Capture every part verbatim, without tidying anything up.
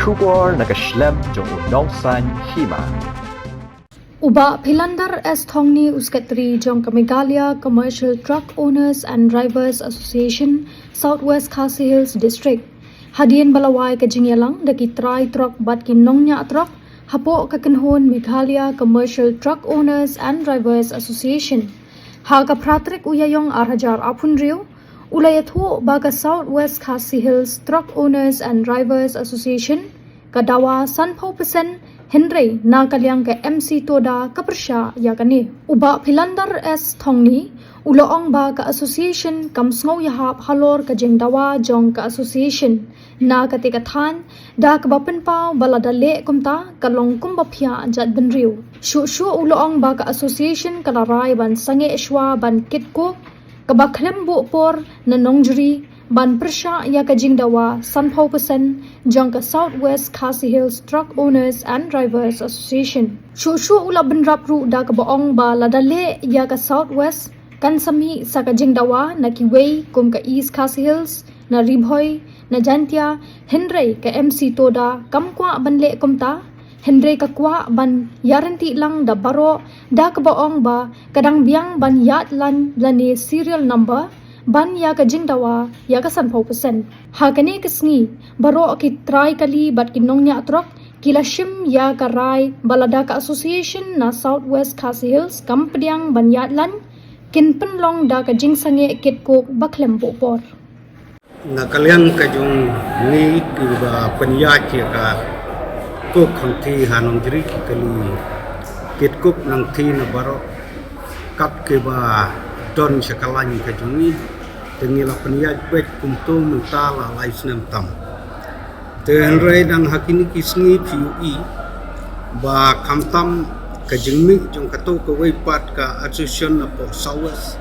Khubor na ka shlem jong u nongsan hima. U Bah Philander S Thongni, u Secretary jong ka Meghalaya Commercial Truck Owners and Drivers Association, South West Khasi Hills District, hadien ba la wai ka jingïalang da ki trai trok bad ki nongñiah trok hapoh ka kynhun Meghalaya Commercial Truck Owners and Drivers Association, ha ka phra tarik u Ïaïong ar hajar arphew hynriew, u la ïathuh ba ka South West Khasi Hills Truck Owners and Drivers Association ka dawa sanphew percent, hynrei na ka liang ka M C Toda ka pyrshah ïa kane. U Bah Philander S Thongni u la ong ba ka association kam sngew ïahap halor ka jingdawa jong ka association na kata ka thaiñ, da kaba pynpaw ba lada leh kumta ka long kumba phiah jaitbynriew. Shuh shuh u la ong ba ka association ka la rai ban sangeh shuwa ban kitkhop kaba khlem buh por na nongjri ban pyrshah ïa ka jingdawa sanphew percent jong ka South West Khasi Hills Truck Owners and Drivers Association. Shuh shuh u la bynrap ruh da kaba ong ba lada leh ïa ka South West kan sa mih sa ka jingdawa na kiwei kum ka East Khasi Hills, na Ri Bhoi, na Jaintia, hynrei ka M C Toda kam kwah ban leh kumta, hynrei ka kwah ban ïaryntih lang da baroh da kaba ong ba ka dang biang ban ïaid line lane serial number ban ïa ka jingdawa ïa ka sanphew percent. Ha kane ka sngi baroh ki trai kali bad ki nongñiah trok ki la shim ïa ka rai ba lada ka association na South West Khasi Hills kam pdiang ban ïaid line, kin pynlong da ka jingsangeh kitkhop ba khlem buh por. Na ka liang ka jong ngi kiba pynïaid ïa ka kok hangthie ha nongjri ki kali kitkhop nangthie na baroh kat kiba don sha ka lain ka jong ngi, te ngi la pynïaid beit kumto mynta la lai snem tam. Te hynrei dang ha kine ki sngi phi ïohi ba khamtam ka jingmih jong kato kawei pat ka association na poh South West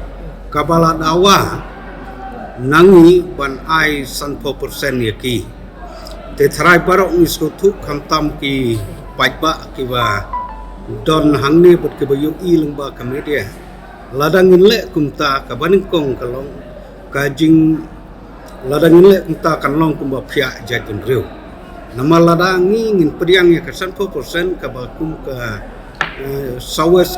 kaba la dawa na ngi ban ai sanphew percent ïa ki. Te tharai baroh ngi sngewthuh khamtam ki paidbah kiba don hangne bad kiba ïohi lyngba ka media. Lada ngin leh kumta kaba nyngkong ka long ka jing, lada ngin leh kumta kan long kumba phiah jaitbynriew. Namar lada ngi ngin pdiang ïa ka sanphew percent kaba kum ka eh, South West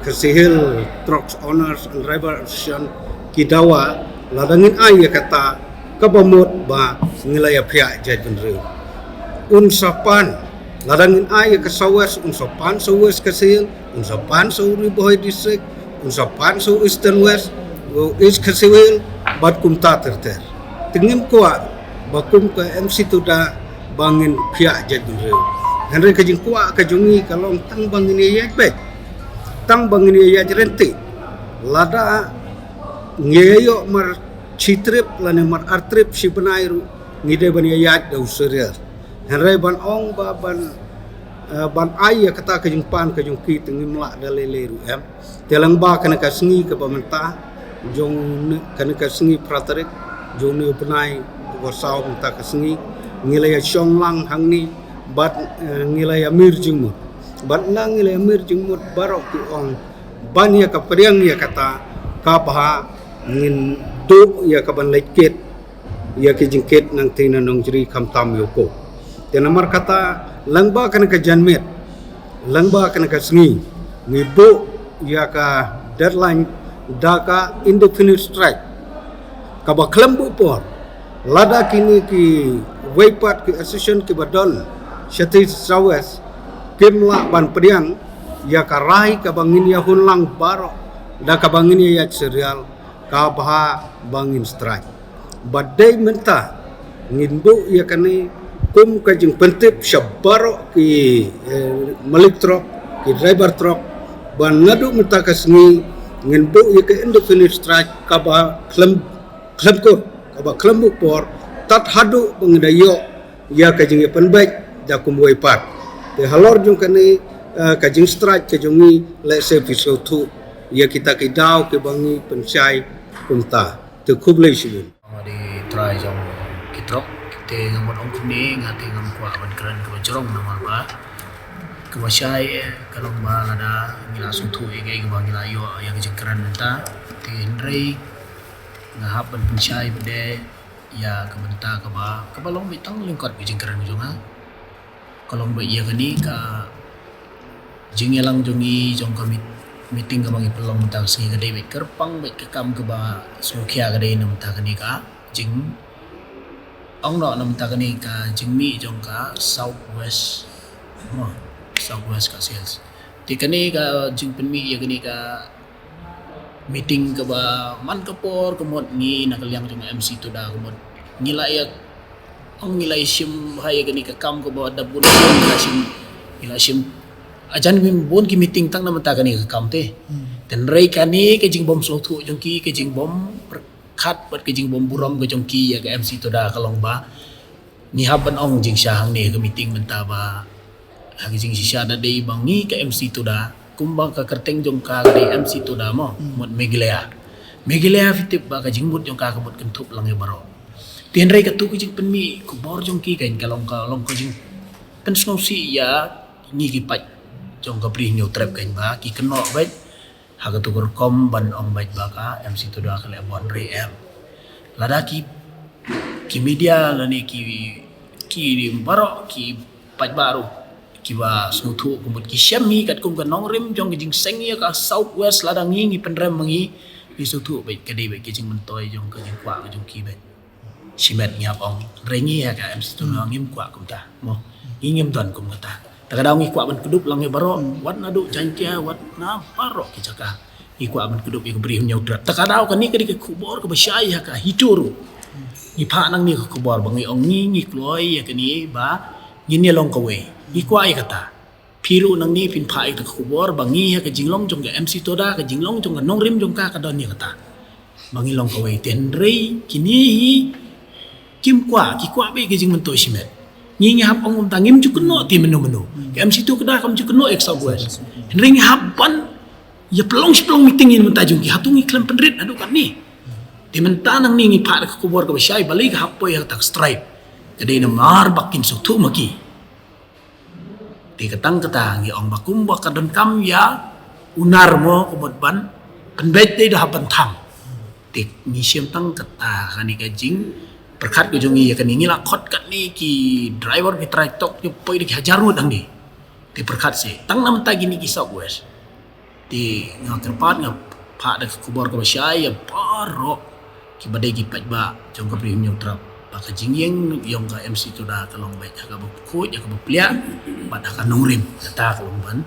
Khasi Hills Truck Owners and Driver Association ki dawa, lada ngin ai ïa kata kaba mut ba ngi la ïa phiah jaitbynriew. Un sa pan, lada ngin ai ïa ka South West, un sa pan South West Khasi Hills, un sa pan South Ri Bhoi District, un sa pan South Eastern West, East Khasi Hills, bad kumta ter ter. Te ngim kwah ba kum ka M C Toda ba ngin phiah jaitbynriew. Hynrei ka jingkwah ka jong ngi ka long tang ba ngin ïaid beit, tang ba ngin ïaid ryntih. Lada ngi ïoh mar shi trip lane mar ar trip shi bnai ruh ngi dei ban ïaid da u serial. Hynrei ban ong ba ban eh, ban ai ïa kata ka jingpan ka jong ki te ngim lah da lei lei ruh em. Te lyngba kane ka sngi kaba mynta jong ne, kane ka sngi phra tarik jong ne u bnai uba saw mynta ka sngi, ngi la ïa shong lang hangne bad eh, ngi la ïa mir jingmut. Bad na ngi la ïa mir jingmut baroh ki ong ban ïa ka pdiang ïa kata ka bha ngin duh ïa ka ban leit kit ïa ki jingkit nangthie na nongjri khamtam ïa u ko. Te namar kata lyngba kane ka janmiet, lyngba kane ka sngi ngi buh ïa ka deadline da ka indefinite strike kaba khlem buh por. Lada kine kiwei pat ki association kiba don shatei South West kim lah ban pdiang ïa ka rai kaba ngin ïa hun lang baroh da kaba ngin ïa ïaid serial, ka bha ba ngin strike. Bad dei mynta ngin buh ïa kane kum ka jingpyntip sha baroh ki eh, malik trok, ki driver trok, ba naduh mynta ka sngi ngin buh ïa ka indefinite strike kaba khlem, khlem kut, kaba khlem buh por, tad haduh ba ngin da ïoh ïa ka jingïapynbeit da kumwei pat. Te halor jong kane eh, ka jingstrike ka jong ngi lehse phi sngewthuh ïa kita ki daw kiba ngi pynshai kumta. Te khublei shibun. Nga dei trai jong ki trok, te nga mut ong kumne, nga te ngam kwah ban kren kaba jrong namar ba kaba shai eh, ka long ba lada ngi la sngewthuh ïa kaei kaba ngi la ïoh ïa ka jingkren mynta. Te hynrei nga hap ban pynshai pat de ïa ka bynta kaba, kaba long beit tang lyngkot ka jingkren ka jong nga. Long bad ïa kane ka jingïalang jong ngi jong ka meeting kaba ngi pynlong mynta ka sngi ka dei bad kyrpang bad ka kam kaba sngewkhia ka dei na mynta kane ka jing ong noh na mynta kane ka jingmih jong ka South West, South West Khasi Hills. Te kane ka jingpynmih ïa kane ka meeting kaba man ka por ka mut ngi na ka liang jong MC Tuda ka mut ngi la ïa ong ngi la ïa shim ha ïa kane ka kam kaba da bun ngi la shim ngi la shim ajan bun ki meeting tang na mynta kane ka kam te. Tynrai kane ka jingbym sngewthuh jong ki ka jingbym pyrkhat bad ka jingbym burom ka jong ki ïa ka MC Tuda ka long ba ngi hap ban ong jingshisha hangne ka meeting mynta ba ha ka jingshisha da dei ba ngi ka MC Tuda kumba ka kyrteng jong ka ka dei MC Tuda mo mut Meghalaya. Meghalaya phi tip ba ka jingmut jong ka ka mut kynthup lang ïa baroh. Te hynrei katu ka jingpynmih khubor jong ki kan ka long ka long ka jingpynsngewsih ïa ngi ki paid jong ka Bri Hynñiewtrep kan ba ki kynnoh bad ha katu ka rukom ban ong bad ba ka MC Tuda ka leh bun re em. Lada ki ki media lane ki ki baroh ki paidbah ruh kiba sngewthuh ka mut ki shem hi katkum ka nongrim jong ka jingseng ïa ka South West lada ngi ngi pynrem ma ngi ngi sngewthuh bad ka dei bad ka jingmyntoi jong ka jingkwah ka jong ki bad. Shimet ngi hap ong hynrei ngi ha ka MC Tuda ngim kwah kumta mo ngi ngim don kum kata. Ta ka daw ngi kwah ban kdup lang ïa baroh wat naduh Jaiñtia wat na baroh ki jaka. Ngi kwah ban kdup ïa ka Bri Hynñiewtrep. Ta ka daw kane ka dei ka khubor kaba shai ha ka HITO ruh. Ngi phah nangne ka khubor ba ngi ong ngi ngi kloi ïa kane ba ngin ïa long kawei. Ngi kwah ïa kata. Phi ruh nangne phin phah ïa ka khubor ba ngi ha ka jinglong jong ka MC Tuda ka jinglong jong ka nongrim jong ka ka don ïa kata. Ba ngi long kawei te hynrei kine hi kim kwah ki kwah bad ka jingmyntoi shimet. Ngi ngi hap ong kumta ngim ju kynnoh te mynno mynno. Ka MC Tuda kam ju kynnoh ïa ka South West. Hynrei ngi hap ban ïa pynlong shi pynlong meeting ïa mynta jong ki hato ngi khlem pynrit haduh katne. Te mynta nangne ngi phah da ka khubor kaba shai balei ka hap poi ha kata ka strike. Ka dei namar ba kim sngewthuh ma ki. Te ka tang kata ngi ong ba kumba ka donkam ïa u nar mo ka mut ban pynbeit te da hap ban thang. Te ngi shem tang kata kane ka jingpyrkhat ka jong ngi ïa kane ngi la khot katne ki driver ki trai tok ki poi da ki hajar ngut hangne. Te pyrkhat seh tang na mynta kine ki South West. Te nga kyrpad nga phah da ka khubor kaba shai ïa baroh kiba dei ki paidbah jong ka Bri Hynñiewtrep ba ka jingïeng jong ka MC Tuda ka long beit ha kaba khuid ha kaba pliah bad ha ka nongrim kata ka long ban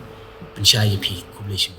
pynshai ïa phi khublei shibun.